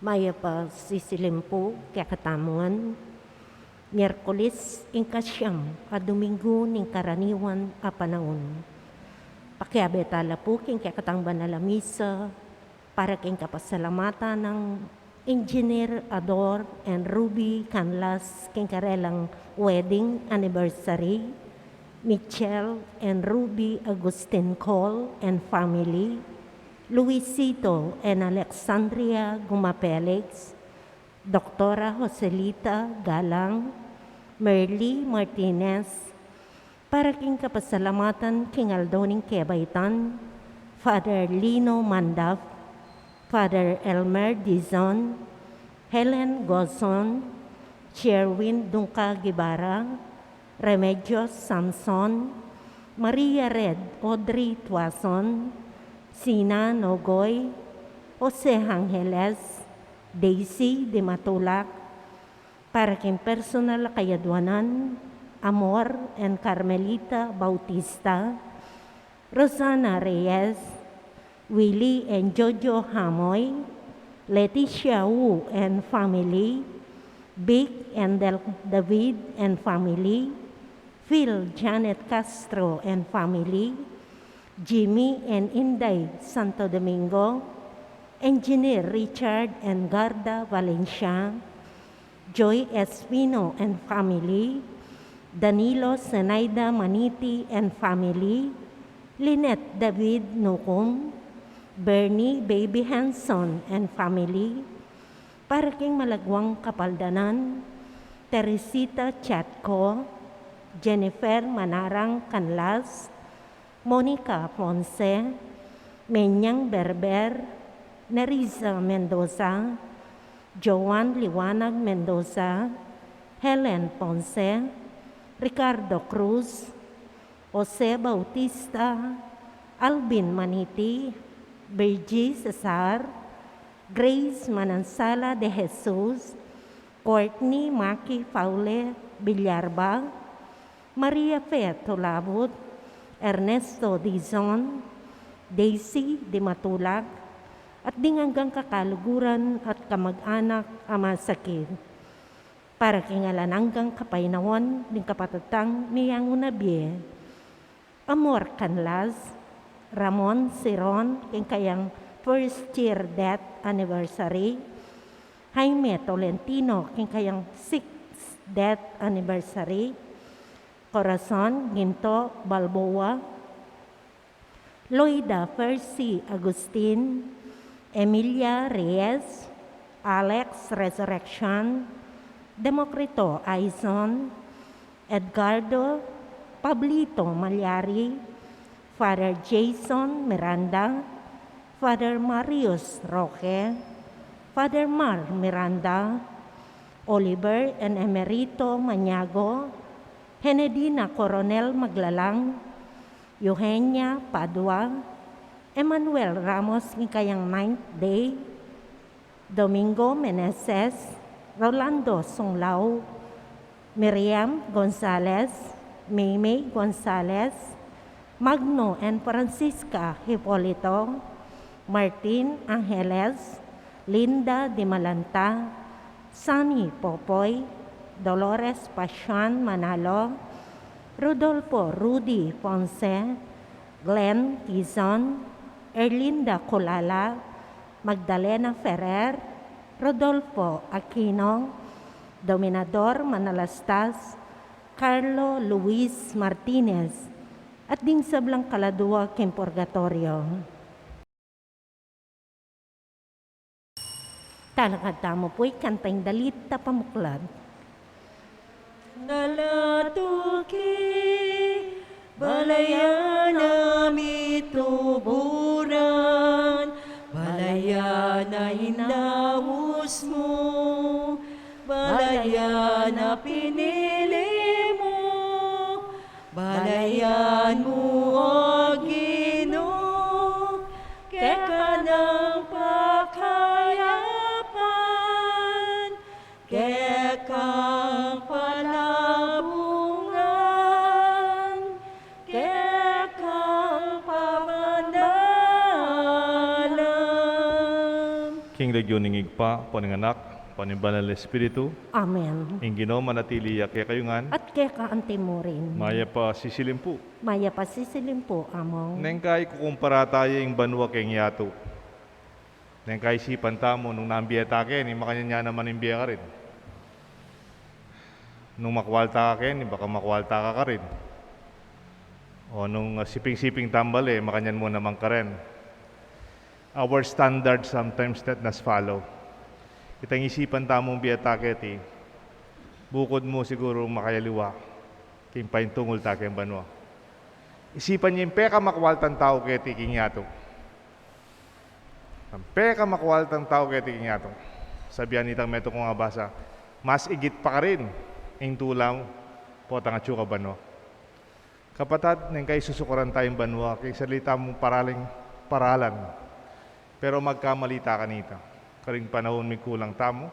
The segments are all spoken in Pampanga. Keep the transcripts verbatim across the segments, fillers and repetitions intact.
Mayap a sisilim pu kekatamu ngan. Miyerkules, ing kasiam a Domingo ning karaniwan a panaun. Pakiabe tala pu king kekatang banal a misa para king kapasalamatan nang Engineer Ador and Ruby Canlas king karelang wedding anniversary, Michelle and Ruby Agustin Cole and family, Luisito and Alexandria Guma Felix, Doktora Joselita Galang, Merly Martinez, para king kapasalamatan king aldo ning kebaitan, Father Lino Mandaf, Father Elmer Dizon, Helen Gozon, Sherwin Dungca Guevara, Remedios Samson, Maria Red Audrey Tuason, Sina Nogoy, Jose Angeles, Daisy de Matulak, para king personal a kayadwanan, Amor and Carmelita Bautista, Rosana Reyes, Willie and Jojo Hamoy, Leticia Wu and family, Vic and Del David and family, Phil Janet Castro and family, Jimmy and Inday Santo Domingo, Engineer Richard and Garda Valencia, Joy Espino and family, Danilo Zenaida Maniti and family, Lynette David Nucum, Bernie Baby Hanson and family, para king malagwang kapaldanan, Teresita Chatco, Jennifer Manarang Canlas, Monica Ponce, Menyang Berber, Nerissa Mendoza, Joan Liwanag Mendoza, Helen Ponce, Ricardo Cruz, Jose Bautista, Alvin Maniti, Virgie Cesar, Grace Manansala de Jesus, Courtney Maki Faule Villarba, Maria Fe Tulabut, Ernesto Dizon, Daisy de Matulak, at ding anggang kakaluguran at kamag-anak a masakit. Para king alang anggang kapaynawan ding kapatad tang miyanguna bie. Amor Canlas, Ramon Siron, king kayang first year death anniversary, Jaime Tolentino, king kayang sixth death anniversary, Corazon Ginto Balboa, Loida Percy Agustin, Emilia Reyes, Alex Resurrection, Democrito Aizon, Edgardo Pablito Malyari, Father Jason Miranda, Father Marius Roque, Father Mar Miranda, Oliver and Emerito Maniago, Henedina Coronel Maglalang, Eugenia Padua, Emmanuel Ramos king kayang ninth day, Domingo Meneses, Rolando Sunglao, Miriam Gonzalez, Maymay Gonzalez, Magno and Francisca Hipolito, Martin Angeles, Linda Dimalanta, Sunny Popoy, Dolores Pasian Manalo, Rodolfo Rudy Ponce, Glenn Tizon, Erlinda Colala, Magdalena Ferrer, Rodolfo Aquino, Dominador Manalastas, Carlo Luis Martinez, at ding sablang kaladua king purgatorio. Talakad tamu pu ing kantang dalit a pamuklat. Nalatuki, balayan a mituburan, balayan a inaus mu, balayan a pinili mu, balayan mu, O Ginu, keka nang pakayapan, keka nang palabungan, keka nang pamanalan. King lagyu ning Ibpa, ampo ning Anak, ampo ning Banal a Espiritu. Amen. Ing Ginu manatili ya kekayu ngan. At keka antimurin. Mayap a sisilimpu. Mayap a sisilimpu, Among. Neng kai kukumpara taya ing banua keng yatu. Neng kai isipan tamu nung nanu ing bie ta keni, makanyan ya naman ing bie karin. Nung makwalta ka keni, baka makwalta ka karin. O nung, ah, siping-siping tambale, makanyan mu naman karin. Our standard sometimes not nas follow. Itang isipan tamung bie ta keti, bukud mu siguru makayaliwa king paintungul ta keng banua. Isipan ye ing pekamakwaltang tau keti king yatu. Ing pekamakwaltang tau keti king yatu. Sabian itang metung kung abasa, mas igit pa karin ing tula mu potang atyu ka banua. Kapatad, neng kai susukaran taya ing banua, king salita mung paraling paralan. Pero magkamali ta kanita. Karing panaun mikulang tamu,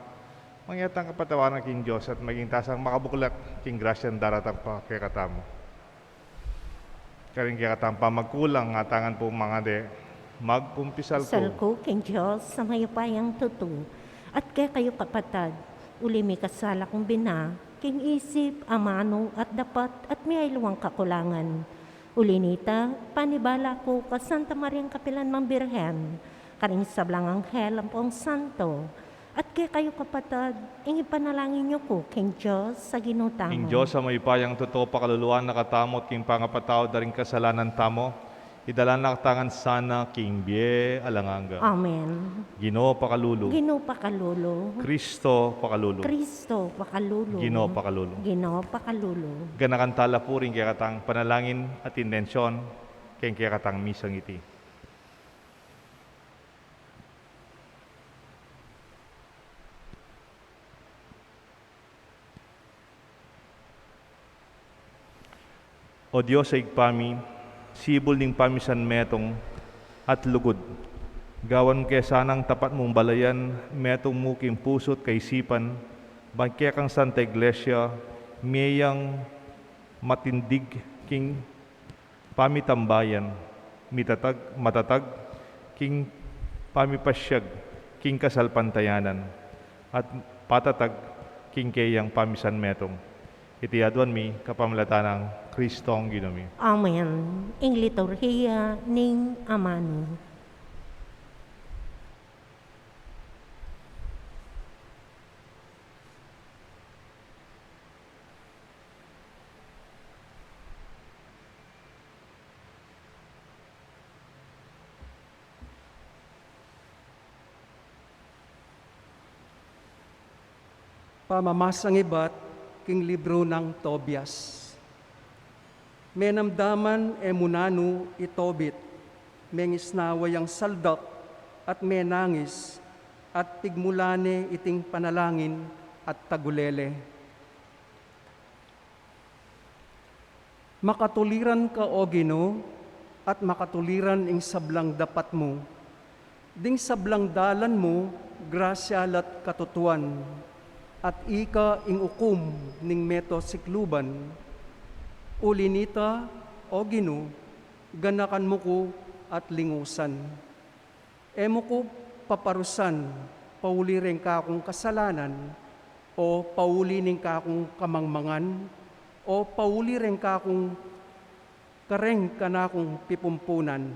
mangyari tang kapatawaran king Dios at maging ta sang makabuklat king grasyang daratang pa kekatamu. Karing kekatang pamagkulang, atangan pu mangadi, magkumpisal ku. Kumpisal ku king Dios a mayupayang tutu, at kekayu kapatad, uli mikasala kung bina, king isip, amanu, at dapat, at miyaliwang kakulangan. Uli nita, panibala ku ka Santa Mariang kapilan mang Birhen, karing sablang anghel ampong santo, at kekayu kapatad, ing ipanalangin yu ku king Dios a Ginu tamu. Ing Dios a mayupayang tutu pakaluluan na katamu at king pangapatawad da ring kasalanan tamu, idala na katamu ngan sana king bie alang angga. Amen. Ginu pakalulu. Ginu pakalulu. Kristo pakalulu. Kristo pakalulu. Ginu pakalulu. Ginu pakalulu. Ganakan tala pu ring kekatang panalangin at intensyon keng kekatang misang iti. O Dios a Ibpa mi, sibul ning pamisanmetung at lugud, gawan ke sanang tapat mung balayan metung mu king pusu at kaisipan, ban kekang Santa Iglesia, mie yang matindig king pamitambayan, mitatag, matatag king pamipasyag king kasalpantayanan, at patatag king keyang pamisanmetung. Iti aduan mi kapamilatan nang Kristong Ginu mi. Amen. Ing liturhiya ning amanu. Pamamasang ibat king libru nang Tobias. Menamdaman e mu nanu i Tobit, mengisnawa yang saldak at menangis, at pigmula ne iting panalangin at tagulele. Makatuliran ka, O Ginu, at makatuliran ing sablang dapat mu. Ding sablang dalan mu, grasya la't katutuan, at ika ing ukum ning meto sikluban. Uli nita, O Ginu, ganakan mu ku at lingusan. E mu ku paparusan pauli ring kakung kasalanan, o pauli ning kakung kamangmangan, o pauli ring kakung kareng kanakung pipumpunan.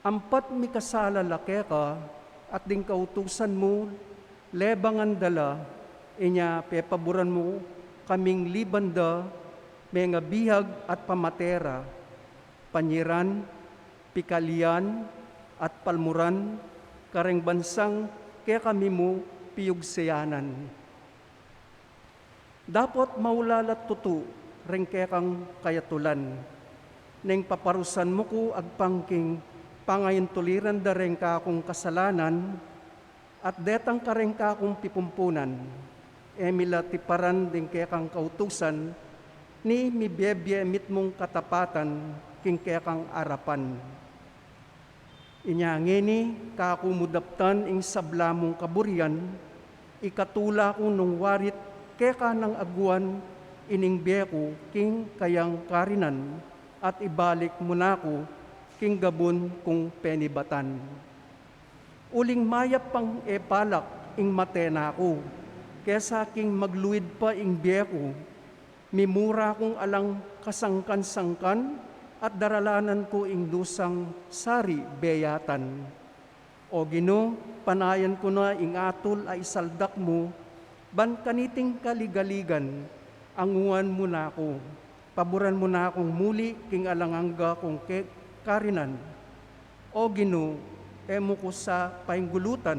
Ampat mikasala la keka, at ding kautusan mu, lebangan da la, inya pepaburan mu kaming liban da, mengabihag at pamate ra, panyiran, pikalian, at palmuran, kareng bansang kekami mu piyugsianan. Dapot maula la't tutu reng kekang kayatulan, neng paparusan mu ku agpang king pangaintuliran da reng kakung kasalanan, at detang kareng kakung pipumpunan, e mi la tiparan ding kekang kautusan, ni mibebie mitmung katapatan king kekang arapan. Inya ngeni, kaku mu daptan ing sabla mung kaburian, ikatula ku nung warit keka nang aguan ining bie ku king kayang karinan, at ibalik mu na ku king gabun kung penibatan. Uling mayap pang e palak ing mate naku, kesa king magluid pa ing bie ku. Mimura kung alang kasangkan-sangkan at daralanan ku ing dusang sari beyatan. O Ginu, panayan ku na ing atul a isaldak mu, ban kaniting kaligaligan, anguan mu na ku. Paburan mu na kung muli king alang angga kung ke-, karinan. O Ginu, e mu ku sa painggulutan,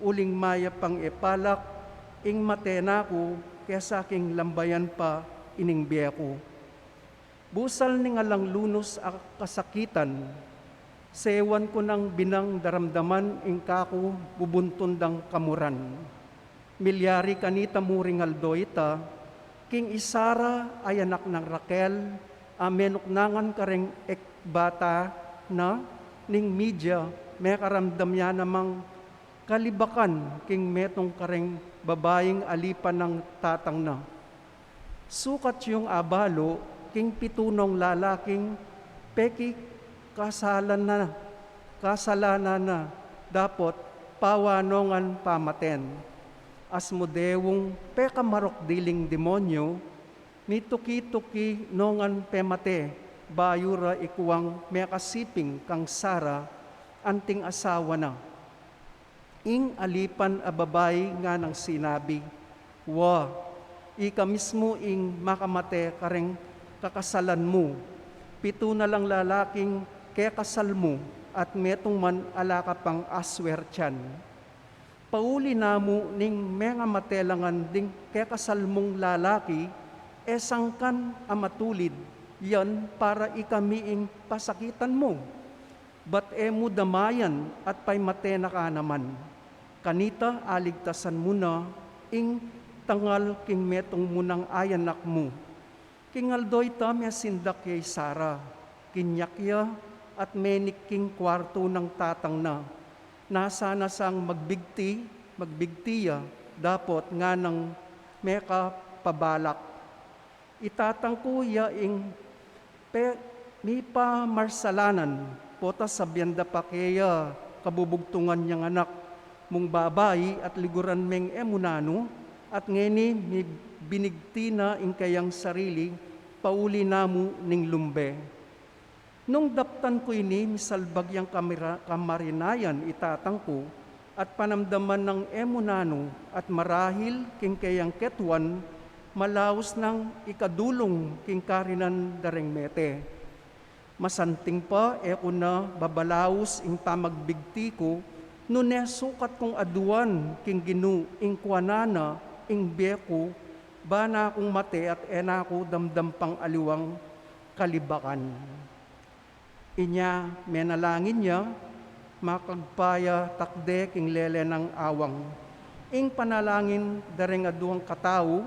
uling mayap pang e palak ing mate naku kesa king lambayan pa ining bie ku. Busal ning alang lunus a kasakitan, sewan ku nang binang daramdaman ing kaku bubuntun dang kamuran. Milyari kanita mu ring aldo ita, king i Sara a anak nang Raquel, a menuknangan kareng ekbata na, ning midya mekaramdam ya namang kalibakan king metung kareng babaing alipan nang tatang na. Sukat yung abalu king pitu nong lalaking pekikasalan na, kasalanan na, dapot pawanongan pamaten. Asmu dewung pekamarok diling demonyu, mituki-tuki nongan pemate, bayu ra ikuang mekasiping kang Sara, anting asawa na. Ing alipan a babai nganang sinabi, "Wa, ika mismu ing makamate kareng kakasalan mu. Pitu na lang lalaking kekasal mu at metung man ala ka pang aswertian. Pauli na mu ning mengamate la ngan ding kekasal mung lalaki, e sangkan a matulid yan para ikami ing pasakitan mu. Ba't e mu damayan at paimate na ka naman? Kanita aligtasan mu na ing tangal king metung mu nang anak mu." King aldo ita mesindak ya i Sara, kinyak ya at menik king kuartu nang tatang na. Nasa na sang magbigti, magbigti ya, dapot nganang mekapabalak. Itatang ku ya ing pe-, mipamarsalanan, pota sabian da pa keya kabubugtungan yang anak mung babai at liguran meng e mu nanu, at ngeni mi-, binigti na ing keyang sarili, pauli na mu ning lumbe. Nung daptan ku ini, misalbag yang kamira-, kamarinayan itatang ku, at panamdaman nang e mu nanu, at marahil king keyang ketuan, malaus nang ikadulung king karinan da reng mete. Masanting pa, e ku na babalaus ing pamagbigti ku, nune sukat kung aduan king Ginu ing kuanan na ing bie ku, ba na kung mate at e na ku damdam pang aliwang kalibakan. Inya menalangin ya, makagpa ya takde king lele nang awang. Ing panalangin da reng aduang katau,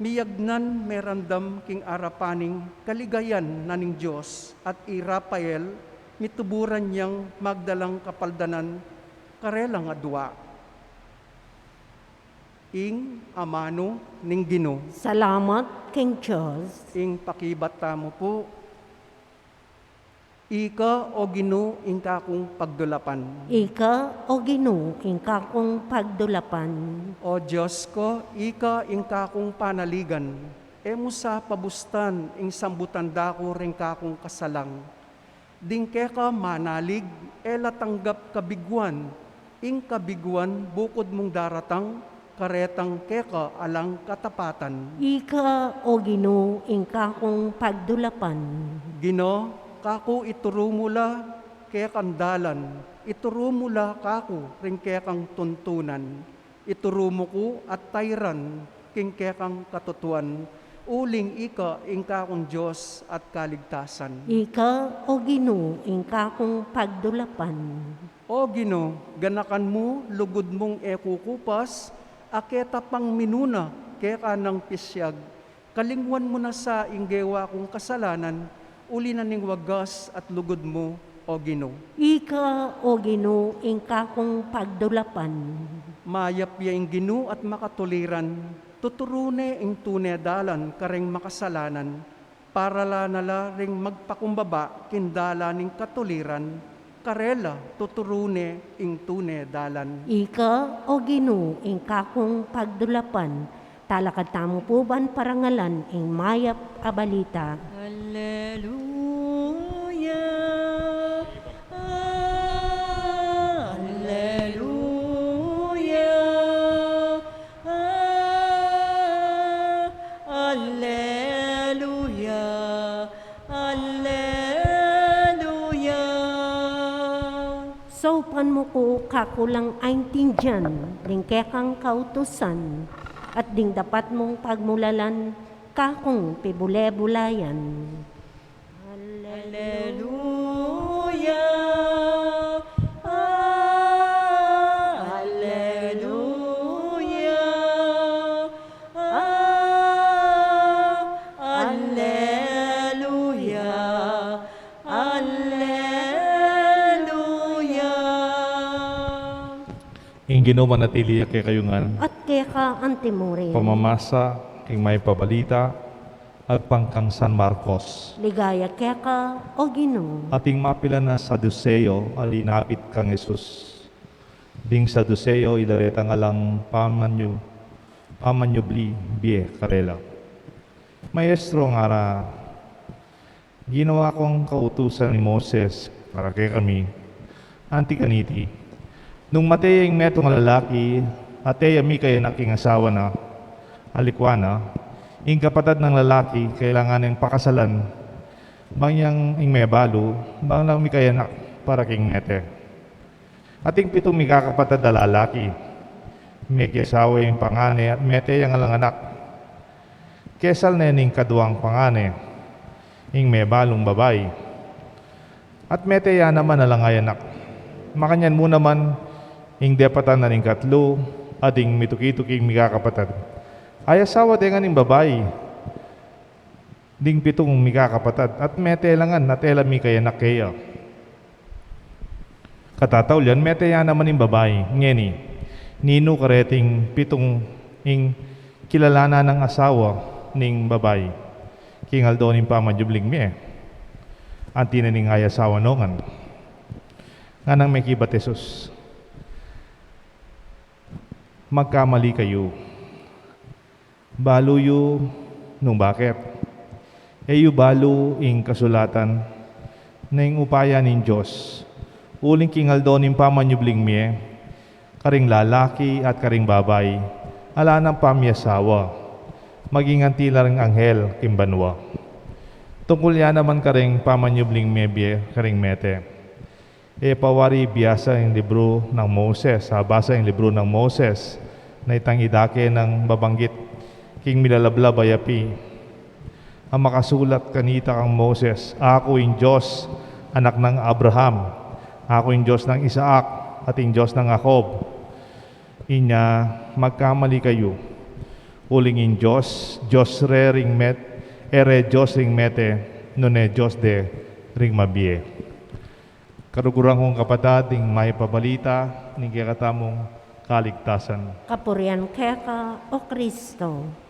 miyagnan merandam king arapan ning kaligayan na ning Dios, at i Rafael, mituburan yang magdalang kapaldanan karelang adua. Ing amanu ning Ginu. Salamat king Dios. Ing pakibat tamu pu. Ika, o Ginu, ing kakung pagdulapan. Ika, o Ginu, ing kakung pagdulapan. O Dios ku, ika ing kakung panaligan. E mu sa pabustan ing sambutan da ku ring kakung kasalang. Ding keka manalig, e la tanggap kabiguan, ing kabiguan bukud mung daratang karetang keka alang katapatan. Ika, o Ginu, ing kakung pagdulapan. Ginu, kaku ituru mu la kekang dalan, ituru mu la kaku ring kekang tuntunan, ituru mu ku at tairan king kekang katutuan, uling ika ing kakung Dios at kaligtasan. Ika, o Ginu, ing kakung pagdulapan. O Ginu, ganakan mu, lugud mung e kukupas, a keta pang minuna keka nang pisyag. Kalingwan mu na sa ing gewa kung kasalanan, uli na ning wagas at lugud mu, o Ginu. Ika, o Ginu, ing kakung pagdulapan. Mayap ya ing Ginu at makatuliran, tuturu ne ing tune dalan kareng makasalanan, paralan na la ring magpakumbaba king dalan ning katuliran, Karela, tuturu ne ing tune dalan. Ika, O Ginu, ing kakung pagdulapan, talakad tamu pu ban parangalan ing mayap a balita. Alleluia, alleluia, alleluia. Alleluia. Saupan mu ku kaku lang aintindian ding kekang kautusan, at ding dapat mung pagmulalan kakung pibule-bulayan. Alleluia. Alleluia. Ah, alleluia, alleluia. Ing Ginu manatili ya kekayu ngan. At keka antimurin. Pamamasa king Mayap a Balita agpang kang San Marcos. Ligaya keka, O Ginu. Atin mapilan a Saduseo a linapit kang Jesus. Ding Saduseo, ila reta ngalang pamanyu-, pamanyubling bie karela. Maestro, ngara, ginawa kung kautusan ni Moses para kekami. Anti kaniti, nung mate ya ing metung a lalaki, at e ya mikayanak king asawa na, alikwa na, ing kapatad nang lalaki kailangan neng pakasalan, bang yang ing mebalu, bang lang mikayanak para king mete. Ating pitung mikakapatad a lalaki. Mekiasawa ing pangane at mete yang alang anak. Kesal ne ning kaduang pangane, ing mebalung babai. At mete ya naman alang anak. Makanyan mu naman ing depatan na ning katlu, at ing mituki-tuking mikakapatad. Ay asawa de ngan ing babai. Ding pitung mikakapatad, at mete la ngan, at e la mikayanak keya. Katataulian, mete ya naman ing babai, ngeni, ninu kareting pitung ing kilalanan nang asawa ning babai king aldo ning pamanyubling mie? Anti na ning ay asawa no ngan. Nganang mekibat Jesus, magkamali kayu. Balu yu nung baket. E yu balu ing kasulatan, na ing upaya ning Dios, uling king aldo ning pamanyubling mie, karing lalaki at karing babai, ala nang pamiasawa, maging anti la ring anghel king banua. Tungkul ya naman karing pamanyubling mie bie karing mete. E pa wari biasa ing libru nang Moses, a basa ing libru nang Moses, na itang idake nang babanggit king milalablab a yapi a makasulat kanita kang Moses, "Aku ing Dios, anak nang Abraham, aku ing Dios nang Isaac, at ing Dios nang Jacob." Inya, magkamali kayu. Uling ing Dios, Dios re ring met-, e re Dios ring mete, nune Dios de ring mabie. Karuguran kung kapatad, ing mayap a balita ning kekatamung kaligtasan. Kapurian keka, O Kristo.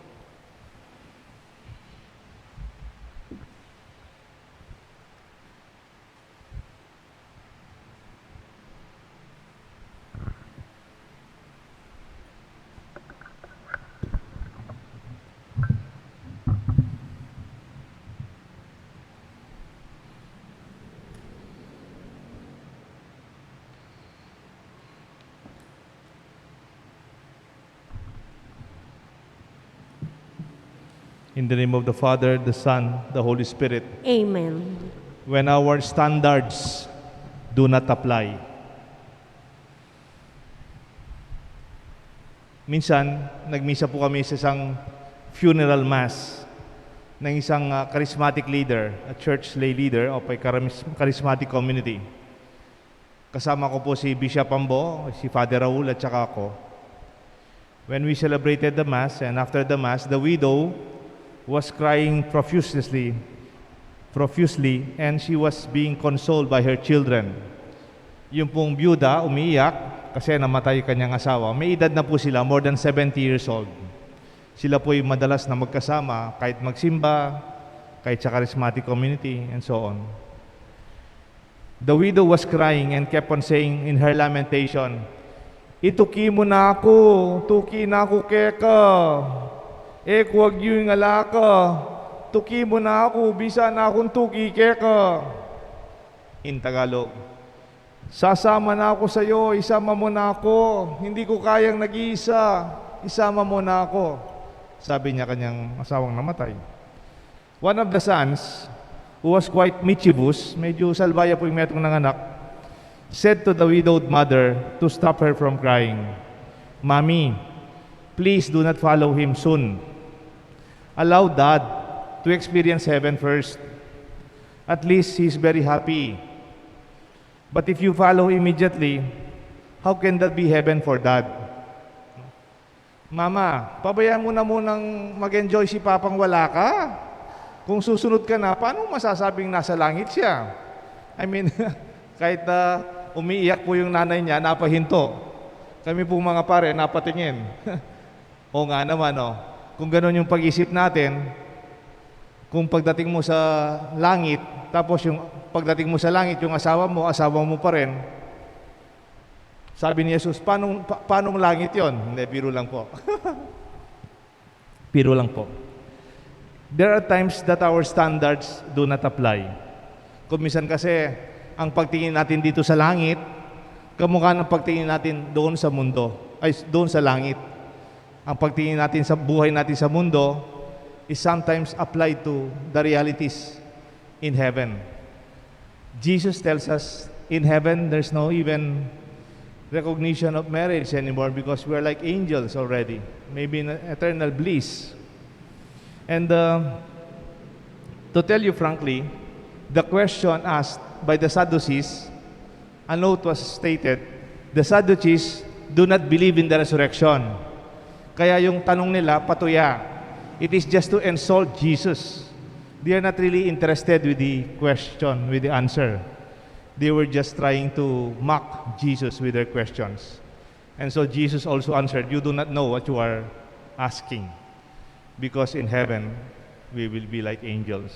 In the name of the Father, the Son, the Holy Spirit. Amen. When our standards do not apply. Minsan, nagmisa po kami sa isang funeral mass ng isang, ah, charismatic leader, a church lay leader of a charis-, charismatic community. Kasama ko po si Bishop Ambo, si Father Raul, at saka ako. When we celebrated the Mass, and after the Mass, the widow was crying profusely, profusely, and she was being consoled by her children. Yung pong byuda, umiiyak kasi namatay kanyang asawa. May edad na po sila, more than seventy years old. Sila po'y madalas na magkasama, kahit magsimba, kahit sa charismatic community, and so on. The widow was crying and kept on saying in her lamentation, "Ituki mu na ku, tuki na ku keka. E ku agyu ing ala ka, tuki mu na ku, bisa na kung tuki keka." In Tagalog, "Sasama na ku sayo, isama mu na ku. Hindi ku kayang nag-iisa, isama mu na ku," sabi niya kanyang asawang namatay. One of the sons, who was quite mischievous, medyo salbaya po yung metung niyang anak, said to the widowed mother to stop her from crying, "Mommy, please do not follow him soon. Allow Dad to experience heaven first. At least he's very happy. But if you follow immediately, how can that be heaven for Dad?" "Mama, pabayaan mo na munang mag-enjoy si Papang wala ka. Kung susunod ka na, paano masasabing nasa langit siya?" I mean, kahit na umiiyak po yung nanay niya, napahinto. Kami pong mga pare, napatingin. O nga naman, oh. Kung ganun yung pag-isip natin, kung pagdating mo sa langit, tapos yung pagdating mo sa langit, yung asawa mo, asawa mo pa rin, sabi ni Jesus, "Paano, pa, paano langit yon?" Hindi, biro lang po. Biro lang po. There are times that our standards do not apply. Kung minsan kasi, ang pagtingin natin dito sa langit, kamukha ng pagtingin natin doon sa mundo, ay, doon sa langit. Ang pagtingin natin sa buhay natin sa mundo is sometimes applied to the realities in heaven. Jesus tells us in heaven there's no even recognition of marriage anymore because we are like angels already, maybe in eternal bliss. And uh, to tell you frankly, the question asked by the Sadducees, a note was stated, the Sadducees do not believe in the resurrection. Kaya yung tanong nila, patuya. It is just to insult Jesus. They are not really interested with the question, with the answer. They were just trying to mock Jesus with their questions. And so Jesus also answered, "You do not know what you are asking, because in heaven, we will be like angels."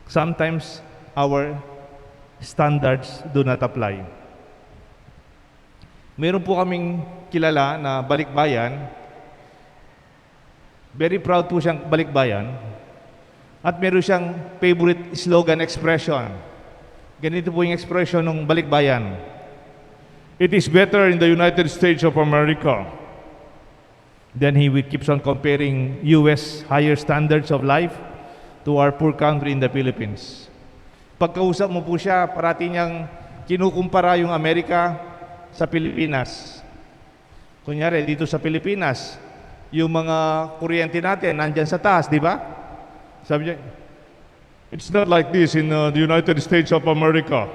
Sometimes our standards do not apply. Meron po kaming kilala na balikbayan. Very proud po siyang balikbayan. At meron siyang favorite slogan expression. Ganito po yung expression ng balikbayan, "It is better in the United States of America." Then he wi- keeps on comparing U S higher standards of life to our poor country in the Philippines. Pagkausap mo po siya, parati niyang kinukumpara yung Amerika sa Pilipinas. Kunyari, dito sa Pilipinas, yung mga kuryente natin, nandyan sa taas, di ba? Sabi niya, "It's not like this in uh, the United States of America.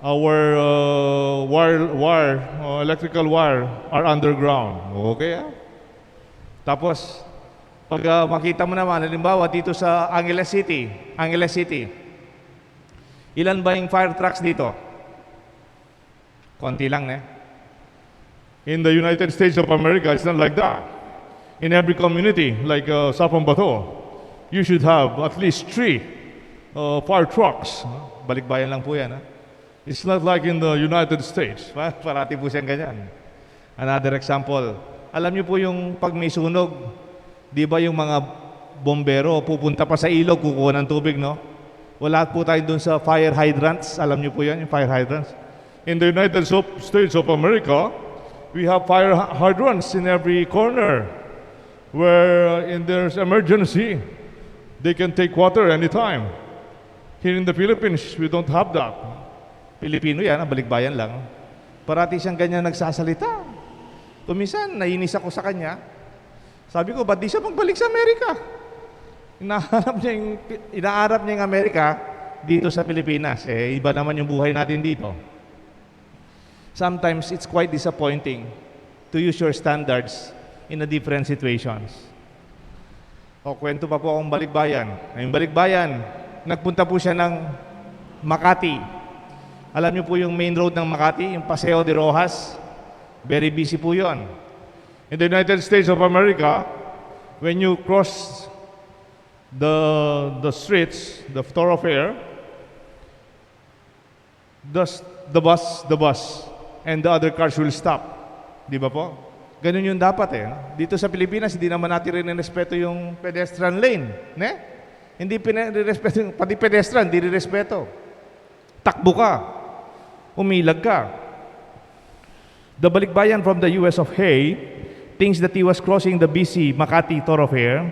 Our uh, wire, wire uh, electrical wire are underground." Okay, ah? Tapos, pag uh, makita mo naman, halimbawa, dito sa Angeles City, Angeles City, ilan ba yung fire trucks dito? Konti lang, ne? In the United States of America, it's not like that. In every community, like uh, Sapang Bato, you should have at least three uh, fire trucks. Balikbayan lang po yan, ha? It's not like in the United States. Pa- Parati po siyang ganyan. Another example, alam niyo po yung pag may sunog, di ba yung mga bombero pupunta pa sa ilog, kukuha ng tubig, no? Wala po tayo dun sa fire hydrants. Alam niyo po yan, yung fire hydrants? In the United States of America, we have fire hydrants in every corner where uh, in there's emergency, they can take water anytime. Here in the Philippines, we don't have that. Pilipino yan, ang balikbayan lang. Parati siyang ganyan nagsasalita. Kuminsan, nainis ako sa kanya. Sabi ko, "Ba't di siya magbalik sa Amerika?" Inaarap niya yung, inaarap niya yung Amerika dito sa Pilipinas. Eh, iba naman yung buhay natin dito. Sometimes it's quite disappointing to use your standards in a different situations. O, kwento pa po akong balikbayan. Ngayong balikbayan, nagpunta po siya ng Makati. Alam niyo po yung main road ng Makati, yung Paseo de Roxas? Very busy po yon. In the United States of America, when you cross the, the streets, the thoroughfare, Thus, the bus, the bus, and the other cars will stop. Di ba po? Ganun yung dapat eh. No? Dito sa Pilipinas, hindi naman natin rin respeto yung pedestrian lane. Ne? Hindi pinirespeto yung, pati pedestrian, hindi respeto. Takbo ka. Umilag ka. The balikbayan from the U S of Hay thinks that he was crossing the busy Makati thoroughfare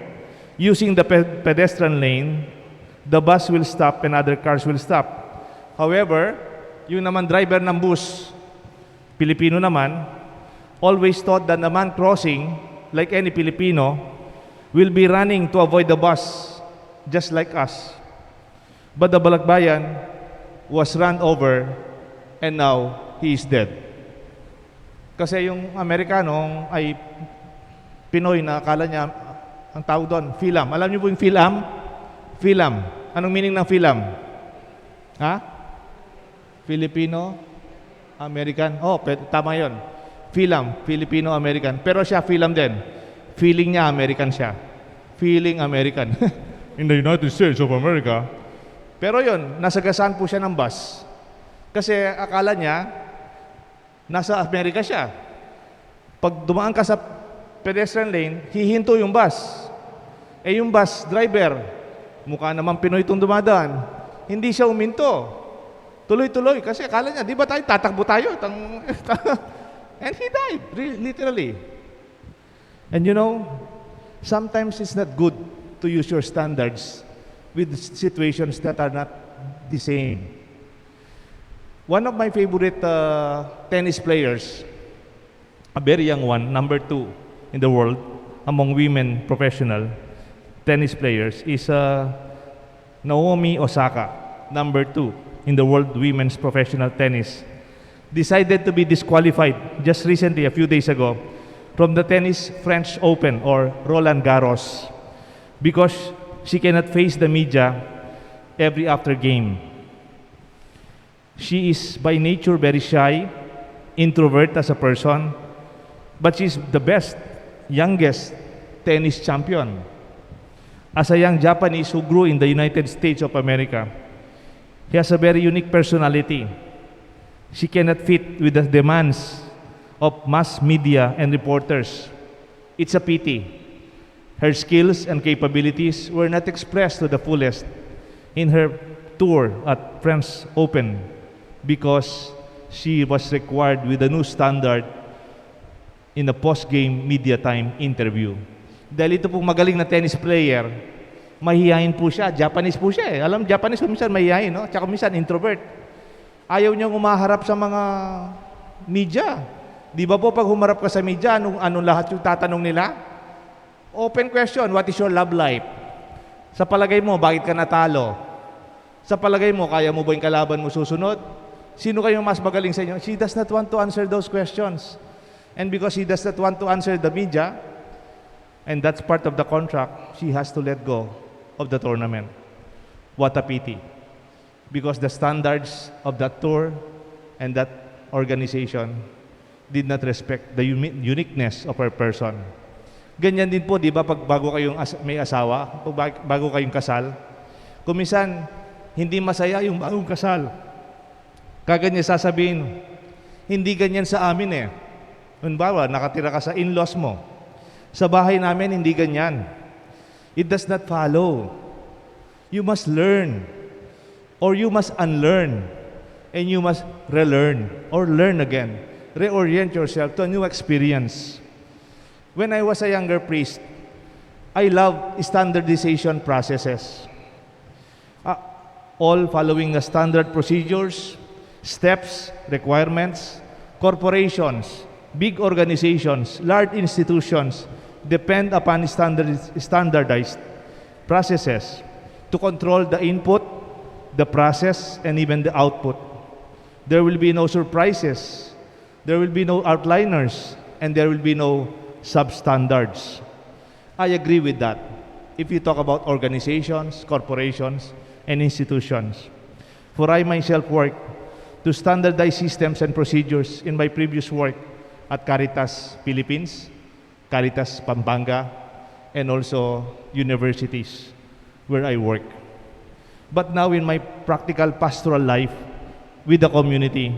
using the pe- pedestrian lane. The bus will stop and other cars will stop. However, yung naman driver ng bus, Pilipino naman, always thought that the man crossing, like any Filipino, will be running to avoid the bus, just like us. But the balikbayan was run over and now he is dead. Kasi yung Amerikano ay Pinoy na akala niya, ang tawag doon, Fil-Am. Alam niyo po yung Fil-Am? Fil-Am. Anong meaning ng Fil-Am? Ha? Filipino American. Oh, pe- tama yon. Fil-Am, Filipino American. Pero siya Fil-Am din. Feeling niya American siya. Feeling American. In the United States of America. Pero yon, nasagasan po siya ng bus. Kasi akala niya, nasa Amerika siya. Pag dumaan ka sa pedestrian lane, hihinto yung bus. Eh, yung bus driver, mukha naman Pinoy itong dumadaan. Hindi siya uminto. Tuloy-tuloy. Kasi akala niya, di ba tayo, tatakbo tayo. Tang- And he died, re- literally. And you know, sometimes it's not good to use your standards with situations that are not the same. One of my favorite uh, tennis players, a very young one, number two in the world among women professional tennis players, is uh, Naomi Osaka, number two in the world women's professional tennis, decided to be disqualified just recently, a few days ago, from the tennis French Open or Roland Garros because she cannot face the media every after game. She is by nature very shy, introvert as a person, but she is the best, youngest tennis champion. As a young Japanese who grew in the United States of America, he has a very unique personality. She cannot fit with the demands of mass media and reporters. It's a pity. Her skills and capabilities were not expressed to the fullest in her tour at French Open because she was required with a new standard in a post-game media time interview. Dahil ito pong magaling na tennis player, mahihain po siya. Japanese po siya eh. Alam, Japanese kung minsan mahihain, no? Tsaka minsan introvert. Ayaw niyang umaharap sa mga media. Di ba po pag humarap ka sa media, anong, anong lahat yung tatanong nila? Open question, what is your love life? Sa palagay mo, bakit ka natalo? Sa palagay mo, kaya mo ba yung kalaban mo susunod? Sino kayo mas magaling sa inyo? She does not want to answer those questions. And because she does not want to answer the media, and that's part of the contract, she has to let go of the tournament. What a pity. Because the standards of that tour and that organization did not respect the uni- uniqueness of her person. Ganyan din po, di ba, pag bago kayong as- may asawa, pag bag- bago kayong kasal, kung minsan, hindi masaya yung bagong kasal. Kaganyan sasabihin, hindi ganyan sa amin eh. Halimbawa, nakatira ka sa in-laws mo. Sa bahay namin, hindi ganyan. It does not follow. You must learn. Or you must unlearn. And you must relearn. Or learn again. Reorient yourself to a new experience. When I was a younger priest, I love standardization processes. Ah, all following the standard procedures, steps, requirements. Corporations, big organizations, large institutions depend upon standard- standardized processes to control the input, the process, and even the output. There will be no surprises. There will be no outliners and there will be no substandards. I agree with that. If you talk about organizations, corporations, and institutions, for I myself work to standardize systems and procedures in my previous work at Caritas Philippines, Caritas Pampanga, and also universities where I work. But now in my practical pastoral life, with the community.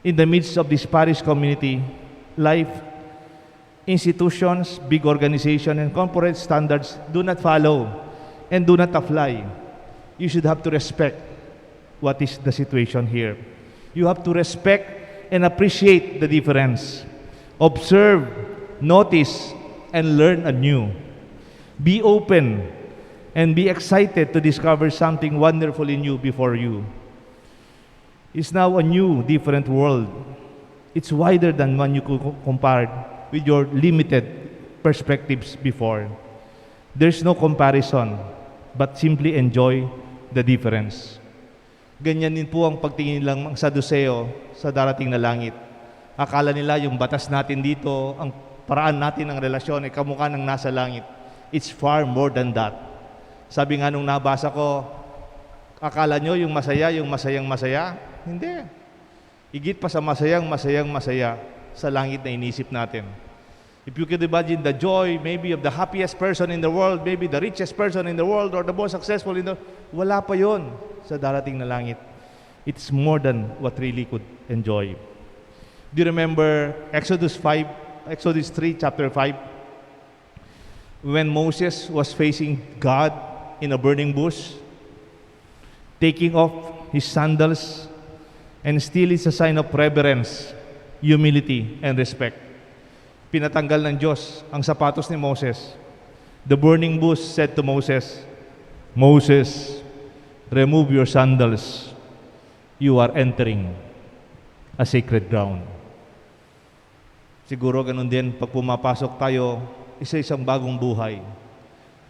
In the midst of this parish community life, institutions, big organization, and corporate standards do not follow and do not apply. You should have to respect what is the situation here. You have to respect and appreciate the difference. Observe, notice, and learn anew. Be open and be excited to discover something wonderful in you before you. It's now a new, different world. It's wider than when you co- compared with your limited perspectives before. There's no comparison, but simply enjoy the difference. Ganyan din po ang pagtingin lang ng Saduseo sa darating na langit. Akala nila yung batas natin dito, ang paraan natin ng relasyon ay kamukha ng nasa langit. It's far more than that. Sabi nga nung nabasa ko, akala nyo yung masaya, yung masayang masaya? Hindi. Igit pa sa masayang masayang masaya sa langit na inisip natin. If you could imagine the joy, maybe of the happiest person in the world, maybe the richest person in the world, or the most successful in the, wala pa yon sa darating na langit. It's more than what really could enjoy. Do you remember Exodus five, Exodus three, chapter five? When Moses was facing God in a burning bush, taking off his sandals, and still is a sign of reverence, humility, and respect. Pinatanggal ng Diyos ang sapatos ni Moses. The burning bush said to Moses, "Moses, remove your sandals. You are entering a sacred ground." Siguro ganun din pag pumapasok tayo, isa-isang bagong buhay.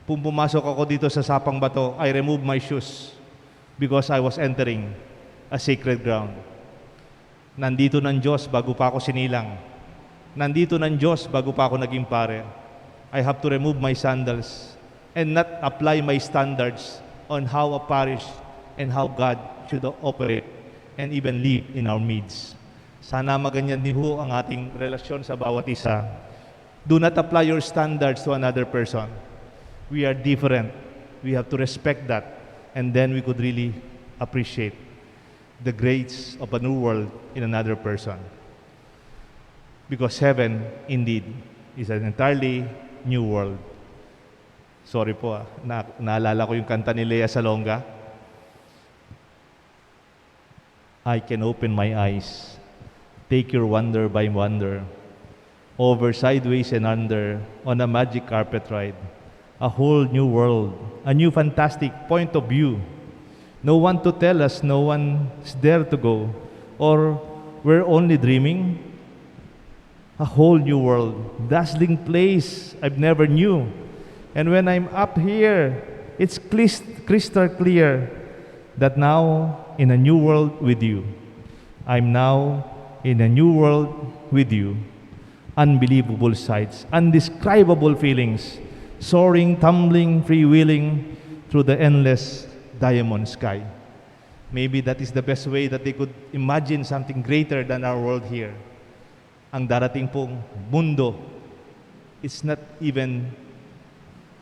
Kung pumasok ako dito sa Sapang Bato, I remove my shoes because I was entering a sacred ground. Nandito ng Diyos bago pa ako sinilang. Nandito ng Diyos bago pa ako naging pare. I have to remove my sandals and not apply my standards on how a parish and how God should operate and even live in our midst. Sana maganyan din ho ang ating relasyon sa bawat isa. Do not apply your standards to another person. We are different. We have to respect that. And then we could really appreciate the grace of a new world in another person. Because heaven, indeed, is an entirely new world. Sorry po, ah. Na, naalala ko yung kanta ni Lea Salonga. I can open my eyes, take your wonder by wonder, over, sideways, and under, on a magic carpet ride. A whole new world, a new fantastic point of view. No one to tell us, no one's there to go, or we're only dreaming. A whole new world, dazzling place I've never knew. And when I'm up here, it's clis- crystal clear that now in a new world with you. I'm now in a new world with you. Unbelievable sights, undescribable feelings, soaring, tumbling, freewheeling through the endless diamond sky. Maybe that is the best way that they could imagine something greater than our world here. Ang darating pong mundo, it's not even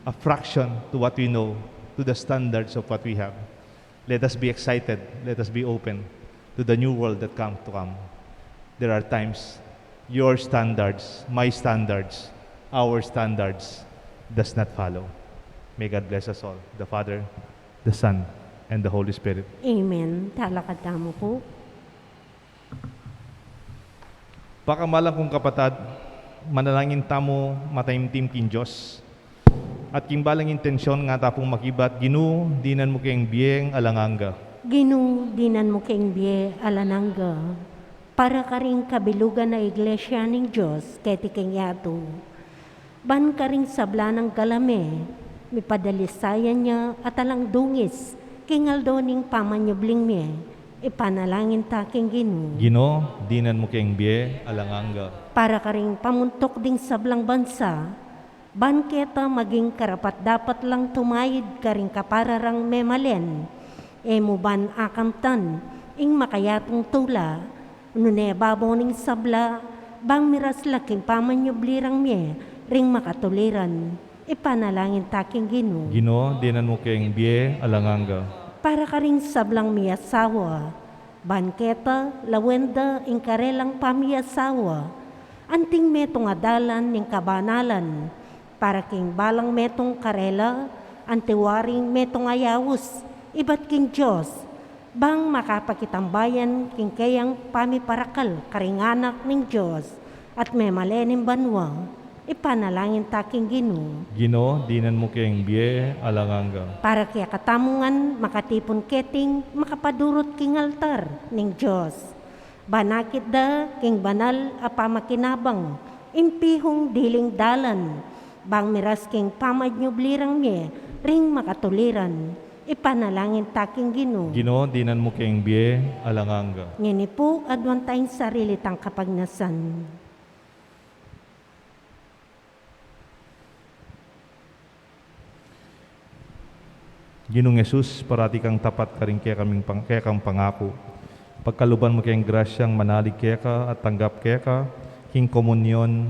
a fraction to what we know, to the standards of what we have. Let us be excited. Let us be open to the new world that comes to come. There are times your standards, my standards, our standards does not follow. May God bless us all, the Father, the Son, and the Holy Spirit. Amen. Talakad tamu po. Pakamalan kung kapatad, manalangin tamu mataimtim king Dios. At king balang intensyon nga ta pung makibat, Ginu, dinan mu keng bie alang angga. Ginu, dinan mu keng bie alang angga. Para karing kabilugan a Iglesia ning Dios keti king yatu. Ban karing sabla nang gala mi, mipadalisayan ya at alang dungis king aldo ning pamanyubling mi, ipanalangin ta king Ginu. Ginu, dinan mu keng bie alang angga. Para karing pamuntuk ding sablang bansa, ban keta maging karapat-dapat lang tumayid karing kapara rang memalen, e mu ban akamtan ing makayatung tula, nune babo ning sabla, bang miras la king pamanyubli rang mie ring makatuliran. Ipanalangin ta king Ginu. Ginu, dinan mu keng bie alang angga. Para karing sablang miasawa, Ban keta, lawen da ing karelang pamiasawa, anting metung a dalan ning kabanalan, para king balang metung karela, antiwaring metung a yaus, ibat king Dios, bang makapakitambayan king keyang pamiparakal karing anak ning Dios, at memalen ing banua. Ipanalangin ta king Ginu. Ginu, dinan mu keng bie alang angga. Para kekatamu ngan makatipun keting makapadurut king altar ning Dios. Ban akit da king banal a pamakinabang, impihung diling dalan, bang miras king pamanyubli rang mie ring makatuliran. Ipanalangin ta king Ginu. Ginu, dinan mu keng bie alang angga. Ngeni pu, aduan taya ing sarili tang kapagnasan. Ginung Jesus, parati kang tapat karing kekaming pang-, kekang pangaku. Pagkaluban mu keng grasyang manalig keka at tanggap keka king komunyon,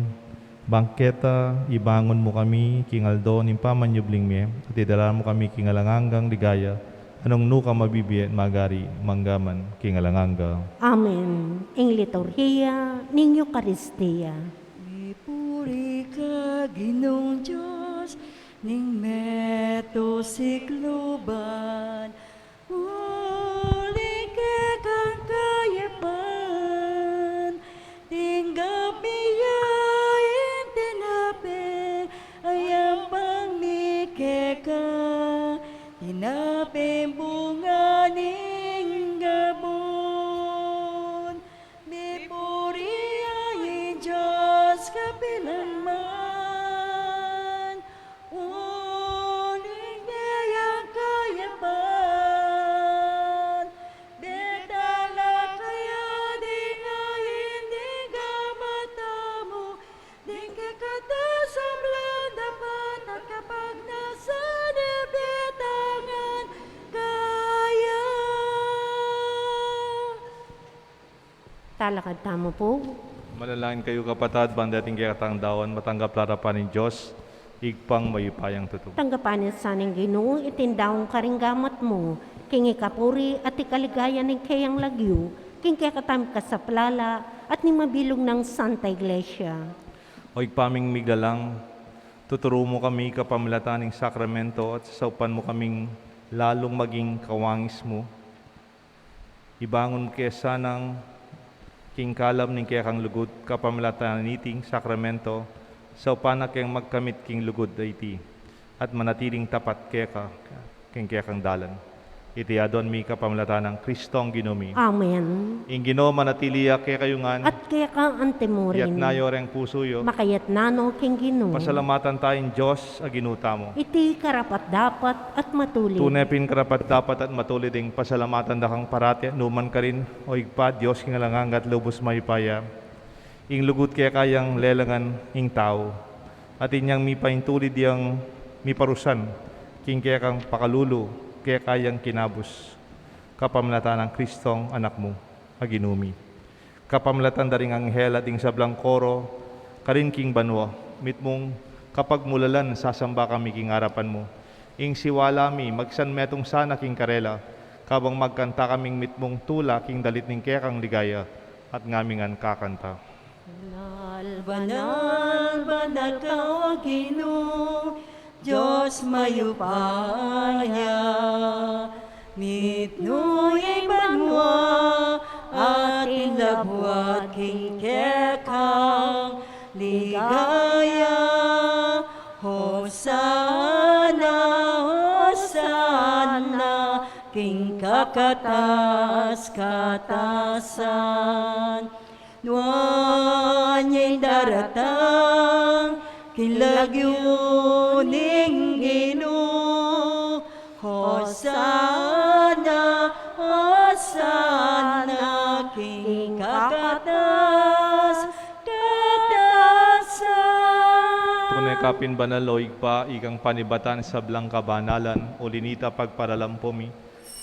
bang keta ibangun mu kami king aldo ning pamanyubling mie, at idala mu kami king alang anggang ligaya, a nung nu ka mabibie at magari, mangga man king alang angga. Amen. Ing liturhiya ning Eukaristia. Mipuri ka, Ginung Dios ning meto sikluban, uling kekang kayapan, tinggap mi ya ing tinape a yampang mi keka, tinapeng bunga ning gabun. Mipuri ya ing Dios kapilan man, uling keyang kayapan, dekta na kaya ding ain ning gamat tamu, ding kekatamu sablang dapat at kapagnasan, ibie ta ngan kaya. Talakad tamu pu. Manalangin kayu, kapatad, ban deting kekatang daun, matanggap la arapan ning Dios, Ibpang mayupayang tutu. Tanggapan na sa ning Ginu iting daun karing gamat mu, king ikapuri at ikaligaya ning keyang lagyu, king kekatamung kasaplalan at ning mabilug nang Santa Iglesia. O Ibpa ming miglalang, tuturu mu kami kapamilatan ning sakramento at sasaupan mu kaming lalung maging kawangis mu. Ibangun mu ke sanang king kalam ning kekang lugud kapamilatan niting sakramento, saupan na keng magkamit king lugud a iti, at manatiling tapat keka king kekang dalan. Iti aduan mi kapamilatan nang Kristong Ginu mi. Amen. Ing Ginu manatili ya kekayu ngan. At keka antimurin. Iyatas yu reng pusu yu. Makayatas no king Ginu. Pasalamatan taya ing Dios a Ginu tamu. Iti karapat-dapat at matulid. Tune pin karapat-dapat at matulid ing pasalamatan da kang parati at nukarin man, O Ibpa, Dios king alang angga at lubus mayupaya. Ing lugud keka yang lelangan ing tau, at inyang mipaintulid yang miparusan king kekang pakalulu keka yang kinabus, kapamilatan nang Kristong Anak mu a Ginu mi. Kapamilatan da ring anghel at ding sablang koro karin king banua, mitmung kapagmulalan sasamba kami king arapan mu. Ing siwala mi magsanmetung sana king karela, kabang magkanta kaming mitmung tula king dalit ning kekang ligaya, at ngami ngan kakanta. Banal, banal, banal ka, O Ginu, Dios mayupaya, mitmu ing banua at ing labuad king kekang ligaya. Hosana, hosana king kakatas-katasan. Nuan ya ing daratang king lagyu ning Ginu. Hosana, hosana king kakatas-katasan. Tune ka pin banal, O Ibpa, ikang panibatan sablang kabanalan, uli na nita pagparalampu mi.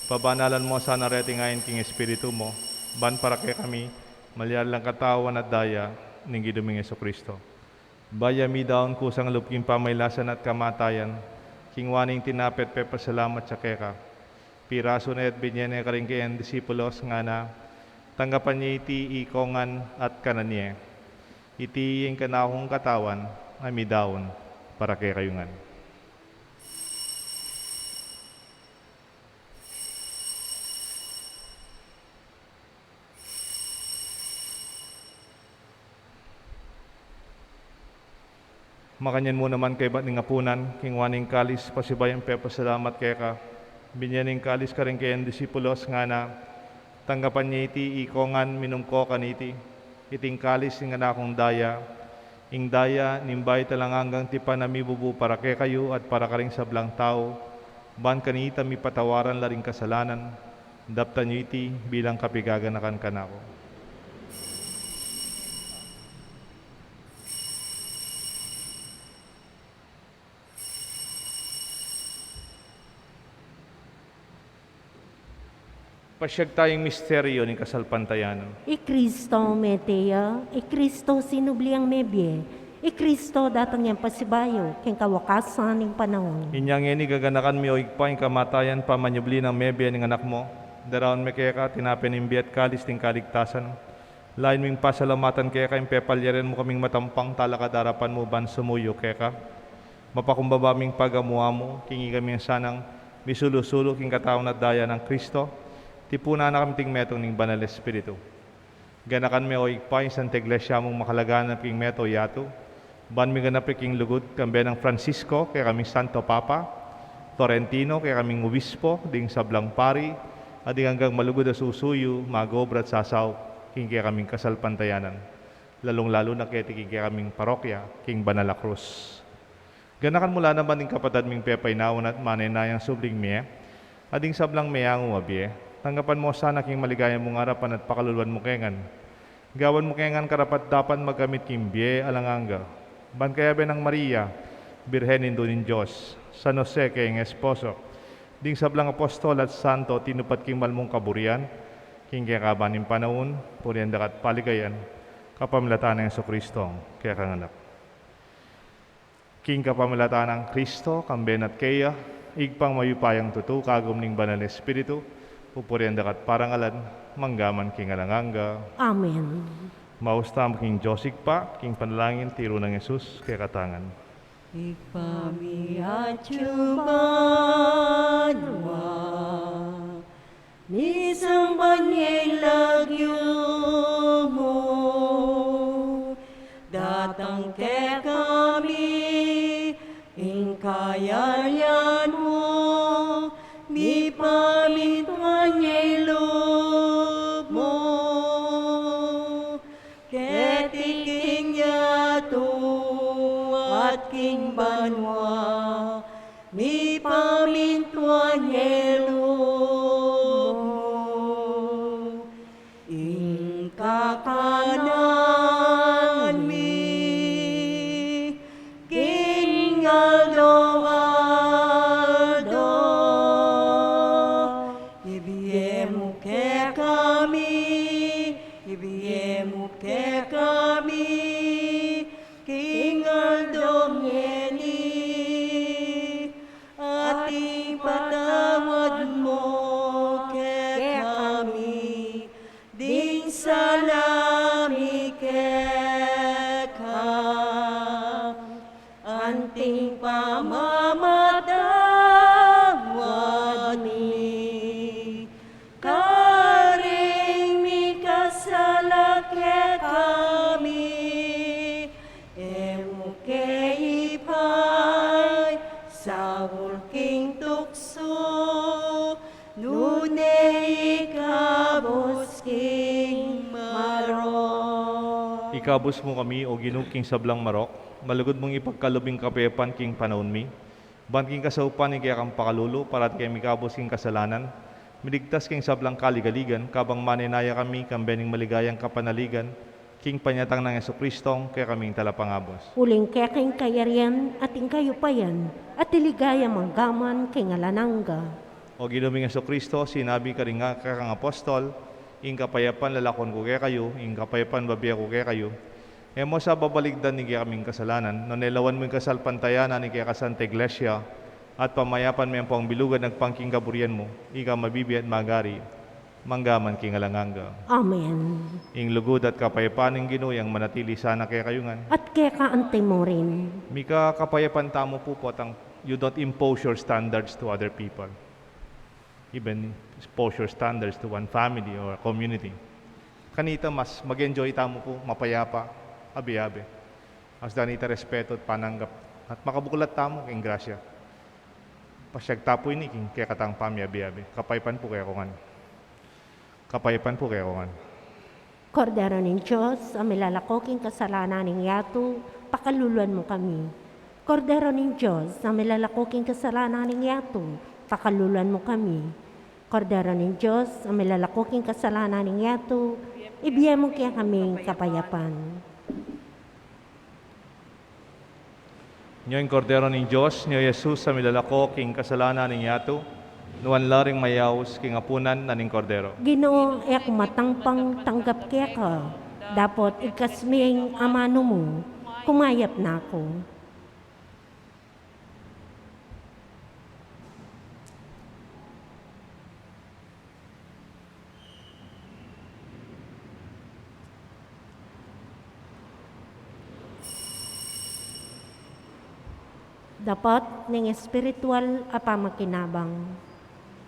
Pabanalan mu sana reting ain king Espiritu mu, ban para kekami malyari lang katawan at daya ning Ginu ming Jesucristo. Bayu mi daun kusang lub king pamailasan at kamatayan, kinua ne ing tinape at pepasalamat ya keka. Pirasu ne at binye ne karing kayang disipulos, ngana, tanggapan ye iti ikong ngan at kanan ye. Iti ing kanakung katawan a midaun para kekayu ngan. Makanyan mu naman kaybat ning apunan, kinua ne ing kalis, pasibayu yang pepasalamat keka, binye ne ing kalis karing kayang disipulos, ngana, tanggapan ye iti ikong ngan, minum ko kaniti. Iti ing kalis ning kanakung daya, ing daya ning bayu at alang anggang tipan a mibubu para kekayu at para karing sablang tau, ban kanita mipatawaran la ring kasalanan. Daptan yu iti bilang kapigaganakan kanaku. Pasiag taya ing misteryu ning kasalpantayanan. I Kristo mete ya, i Kristo sinubli yang mebie, i Kristo datang yang pasibayu king kawakasan ning panaun. Inya ngeni gaganakan mi, o Ibpa, ing kamatayan pamanyubli nang mebie ning Anak mu. Daraun mi keka tinape ning bie at kalis ning kaligtasan. Lalu ming pasalamatan keka ing pepalyarin mu kaming matampang talakad king arapan mu ban sumuyu keka. Mapakumbaba ming pagamu-amu king ikami sanang misulu-sulu king katawan at daya nang Kristo. Tipunan na kami king metung ning Banal Espiritu. Ganakan me, o Ibpa, ing Santa Iglesia mung makalaganap king meto yatu, ban miganap ya king lugud, kambe nang Francisco, kekaming Santo Papa, Florentino, kekaming Obispo, ding sablang pari, at ding anggang malugud a susuyu, mag-obra at sasaup king kekaming kasalpantayanan, lalung-lalu na keti king kekaming parokya king Banal a Krus. Ganakan mu la naman ding kapatad ming pepainawa at manenayang subling mie, at ding sablang meyangu a bie. Tanggapan mu sana king maligaya mung arapan at pakaluluan mu ke ngan. Gawan mu ke ngan karapat-dapat magkamit king bie alang angga. Ban kayabe nang Maria, Birhen Indu ning Dios, San Jose kayang esposo, ding sablang apostol at santo tinupad king mal mung kaburian, king kekaban ning panaun, purian da ka at paligayan, kapamilatan nang Jesucristo, kekang Anak. King kapamilatan nang Kristo, kambe na at keya, Ibpang mayupayang tutu, kagum ning Banal Espiritu, pupurian da ka at parangalan, mangga man king alang angga. Amen. Maus tamu king Dios Ibpa, king panalangin tiru nang Jesus kekatamu ngan. Ibpa mi atsu ka banua, misamban ya ing lagyu mu, datang kekami ing kayarian mu, mipamintuan ya ing lub mu keti king yatu at king banua. Mipamintuan ya ing lub mu. Ing kakanan mi king aldo-aldo ibie mu kekami, ibie mu kekami king aldo ngeni, at ipatawad mu kekami ding sala mi keka, anting pamamatawad mi karing mikasala kekami, e mu ke ipaisaul king tuksu, nune ikabus king marok. Ikabus mu kami, O Ginu, king sablang marok, malugud mung ipagkalub ing kapepan king panaun mi, ban king kasaupan ning kekang pakalulu, parati kami mikabus king kasalanan, miligtas king sablang kaligaligan, kabang manenaya kami kambe ning maligayang kapanaligan king panyatang nang Jesucristo, kekaming Talapangabus. Uling keka ing kayarian, at ing kayupayan, at ing ligaya mangga man king alang angga. O Ginu ming Jesucristo, sinabi karing kekang apostol, ing kapayapan lalakwan ku kekayu, ing kapayapan bibie ku kekayu. E mu sa babalikdan ing kekaming kasalanan, nune lawan mu ing kasalpantayanan ning kekang Santa Iglesia, At pamayapan me ampong bilug at agpang king kaburian mu, ika a mabibie at magari, mangga man king alang angga. Amen. Ing lugud at kapayapan ning Ginu yang manatili sana kekayu ngan. At keka antimurin. Mika kapayapan tamu pu potang you don't impose your standards to other people. Even impose your standards to one family or community. Kanita mas mag-enjoy tamu pu, mapayapa, abe-abe. Mas danita respeto at pananggap. At makabuklat tamu king grasya. Pasiag ta pu ini king kekatang pamiabe-abe. Kapayapan pu kekongan. Kapayapan pu kekongan. Kordero ning Dios, a milalako king kasalanan ning yatu, pakaluluan mu kami. Kordero ning Dios, a milalako king kasalanan ning yatu, pakaluluan mu kami. Kordero ning Dios, a milalako king kasalanan ning yatu, ibie mu kekami ing kapayapan. Nyo ing Kordero ning Dios, nyo Jesus a milalako king kasalanan ning yatu, nuan la ring mayaus king apunan na ning Kordero. Ginu, e ku matangpang tanggap keka, dapot igkas me ing amanu mu, kumayap na ku. Dapot ning espiritual a pamakinabang.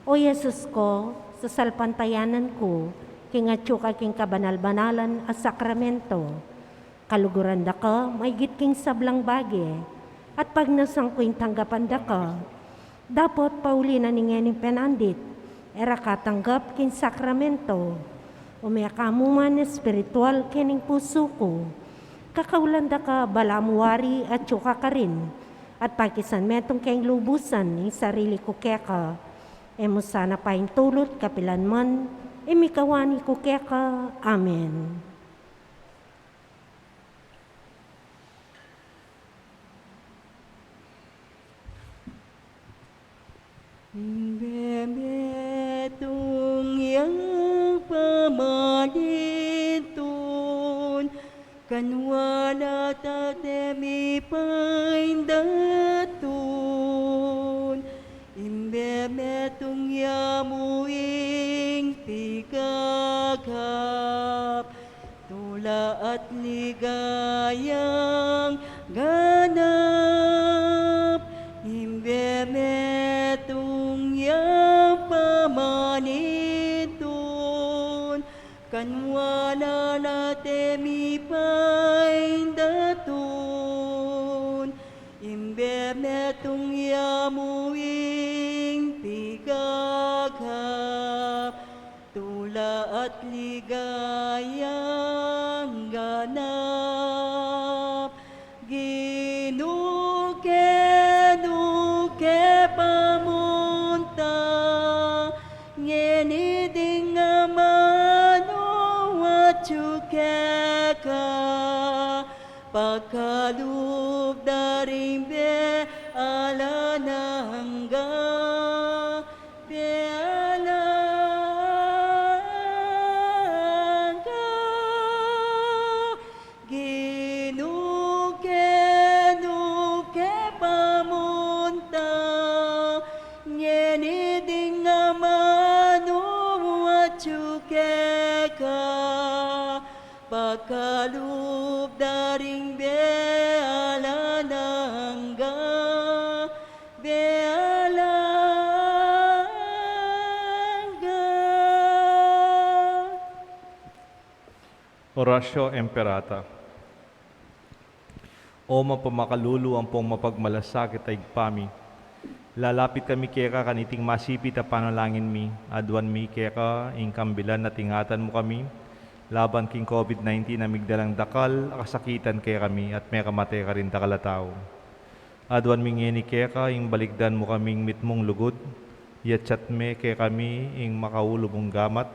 O Jesus ku, sasalpantayanan ku king atyu ka king kabanal-banalan a sakramento. Kaluguran da ka maigit king sablang bage, at pagnasan ku ing tanggapan da ka. Dapot pauli na ning ngening penandit, e ra ka tanggap king sakramento. Ume ka mu man espiritual kening pusu ku. Kakaulan da ka balamu wari atyu ka karin, at pakisan metung keng lubusan ing sarili ku keka. E mu sana paintulut kapilan man, ing mikawani ku keka. Amen. Ing metung ya pamanintun, kanua na ta te mipaindatun, ing metung ya mu ing pigagap, tula at ligayang ganap, ing metung ya pamanintun, kanua na te mipaindatun, ing metung ya mu ing pigagap, tula at ligayang ganap. Ginu, kenu ke pamunta, ngeni ding amanu atyu keka, pakalub da ring bie alang angga. Bie alang angga. Ginu, kenu ke pamunta, ngeni ding amanu atyu keka, pakalub da ring bie alang angga. Bie alang angga. Oratio Imperata. O mapamakalulu ampong mapagmalasakit a Ibpa mi, lalapit kami keka kaniting masipit a panalangin mi, aduan mi keka ing kambilan at ingatan mu kami laban king COVID nineteen a migdalang dakal a kasakitan kekami at mekamate karing dakal a tau. Aduan mi ngeni keka ing balikdan mu kaming mitmung lugud, yatsat me kekami ing makaulu mung gamat,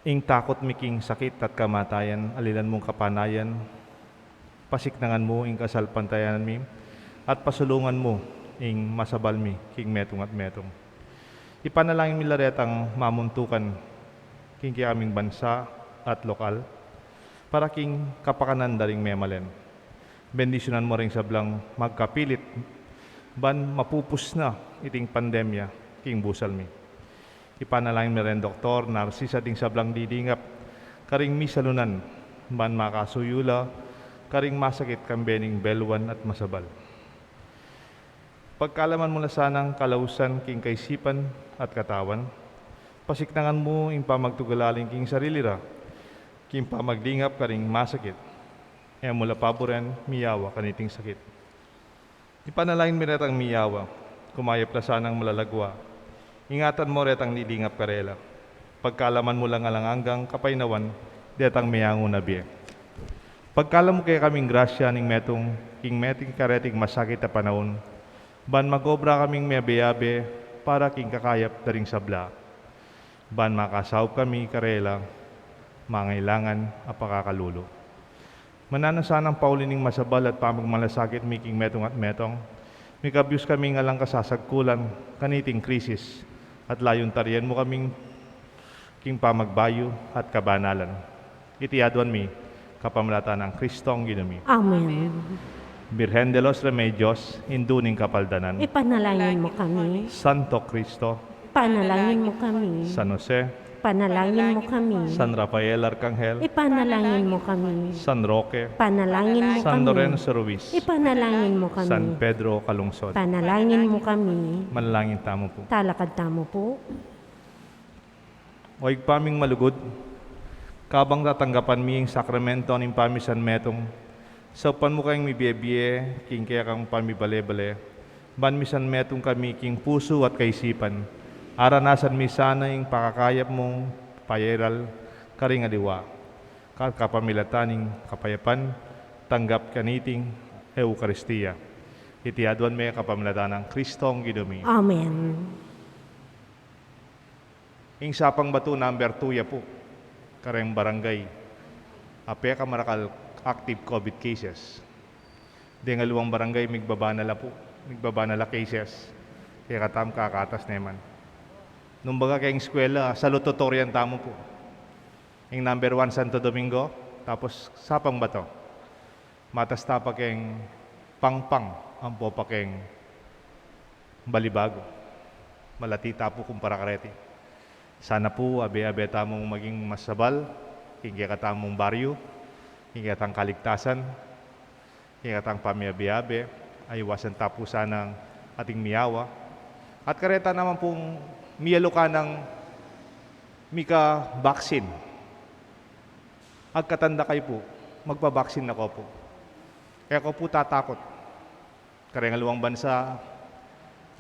ing takut mi king sakit at kamatayan, alilan mung kapanayan, pasiknangan mu ing kasalpantayanan mi, at pasulungan mu ing masabal mi king metung at metung. Ipanalangin mi la retang mamuntukan king kekaming bansa at lokal, para king kapakanan da ring memalen. Bendisyunan mu ring sablang magkapilit Ban mapupus na iting pandemya king busal mi. Ipanalangin mi reng doktor, narsis at ding sablang didingap karing misalunan, ban makasuyu la karing masakit kambe ning belwan at masabal. Pagkalaman mu la sanang kalausan king kaisipan at katawan, pasiknangan mu ing pamagtugalaling king sarili ra king pamaglingap karing masakit. E mu la paburen miyawa kaniting sakit. Ipanalangin mi retang miyawa, kumayap la sanang malalagwa. Ingatan mu retang nilingap karela. Pagkalaman mu lang alang anggang kapaynawan detang meangu na bie. Pagkalam mu kekaming grasya ning metung king metung kareting masakit a panaun, ban magobra kaming miabe-abe para king kakayap da ring sabla. Ban makasaup kami karela mangailangan a pakakalulu. Mananu sanang pauli ning masabal at pamagmalasakit mi king metung at metung, mikabyus kaming alang kasasagkulan kaniting krisis, at layun tarian mu kaming king pamagbayu at kabanalan. Iti aduan mi kapamilatan nang Kristong Ginu mi. Amen. Birhen de los Remedios, Indu ning Kapaldanan. Ipanalangin mu kami. Santo Cristo. Ipanalangin mu kami. San Jose. Ipanalangin mu kami. San Rafael Arcangel. Ipanalangin mu kami. San Roque. Ipanalangin mu kami. San Lorenzo Ruiz. Ipanalangin mu kami. San Pedro Calungsod. Ipanalangin mu kami. Manalangin tamu pu. Talakad tamu pu. O Ibpa ming malugud, kabang tatanggapan mi ing sakramento ning pamisan metung, saupan mu keng mibie-bie king kekang pamibale-bale, ban misan metung kami king pusu at kaisipan, aranasan mi sana ing pakakayap mung payaral karing aliwa, ka-, kapamilatan ning kapayapan tanggap kaniting Eukaristia. Iti aduan mi kapamilatan nang Kristong Ginu mi. Amen. Ing Sapang Batu number two ya pu, kareng barangay a pekamarakal active COVID cases. Deng aliwang barangay, migbaba na la pu, migbaba na la cases. Kekatam kakatas ne man. Nung baga keng eskwela, salutatorian tamu pu. Ing number one, Santo Domingo, tapos Sapang Batu. Matas ta pa keng Pangpang, ampo pa keng Balibago. Malati ta pu kumpara kareti. Sana pu, abe-abe tamung maging masabal king kekatamung baryu, king kekatang kaligtasan, king kekatang pamiabe-abe, aiwasan ta pu sanang ating miyawa. At kareta naman pung miyalukan nang mika-vaccine. Agkatan da kayu pu, magpa-vaccine na ko pu. E ko pu tatakut. Kareng aliwang bansa,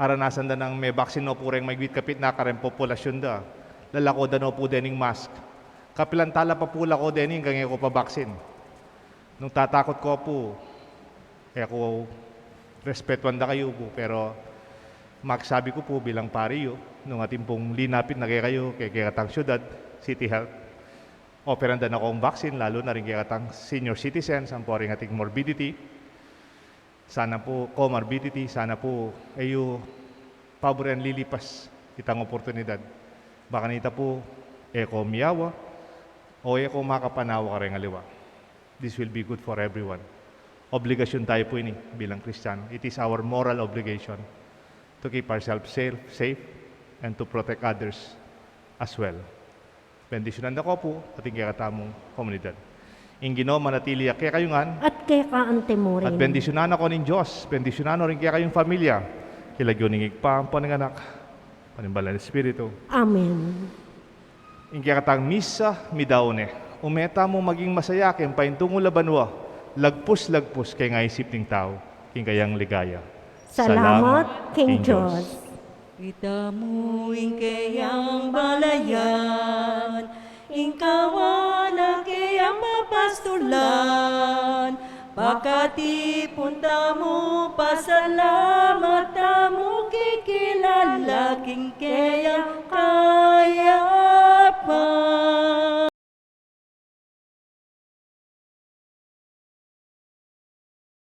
aranasan da nang me-vaccine no pu reng maigwit kapit na kareng populasyun da. Lalako da no pu dening mask. Kapilan tala pa pu lako dening kang e ko pa-vaccine. Nung tatakut ko pu, e ko respetuan da kayu pu, pero magsabi ku pu bilang pari yu, nung atin pung linapit na kekayu, ke, kekatang syudad, City Health, operan da na kong vaccine, lalu na ring kekatang senior citizens, ampo ring ating morbidity, sana pu, comorbidity, sana pu, e yu paburen lilipas itang oportunidad. Ba kanita pu, e ko miyawa, o e ko makapanawa kareng aliwa. This will be good for everyone. Obligasyun tayu pu ini bilang Kristiyanu. It is our moral obligation to keep ourselves safe, safe and to protect others as well. Bendisyunan da ko pu, ating kekatamung komunidad. Ing Ginu manatili ya kekayu ngan. At keka anti mu rin. At bendisyunan na ko ning Dios, bendisyunan no ring kekayung familia, king lagyu ning Ibpa, ampo ning Anak, ampo ning Banal a Espiritu. Amen. Ing kekatang misa, midaun ne. Ume tamu maging masaya, keng paintungulan banua, lagpus-lagpus keng aisip ning tau, king kayang ligaya. Salamat king Dios. Itamu ing keyang balayan, ing kawan a keyang papastulan, pakatipun tamu, pasalamat tamu, kikilala king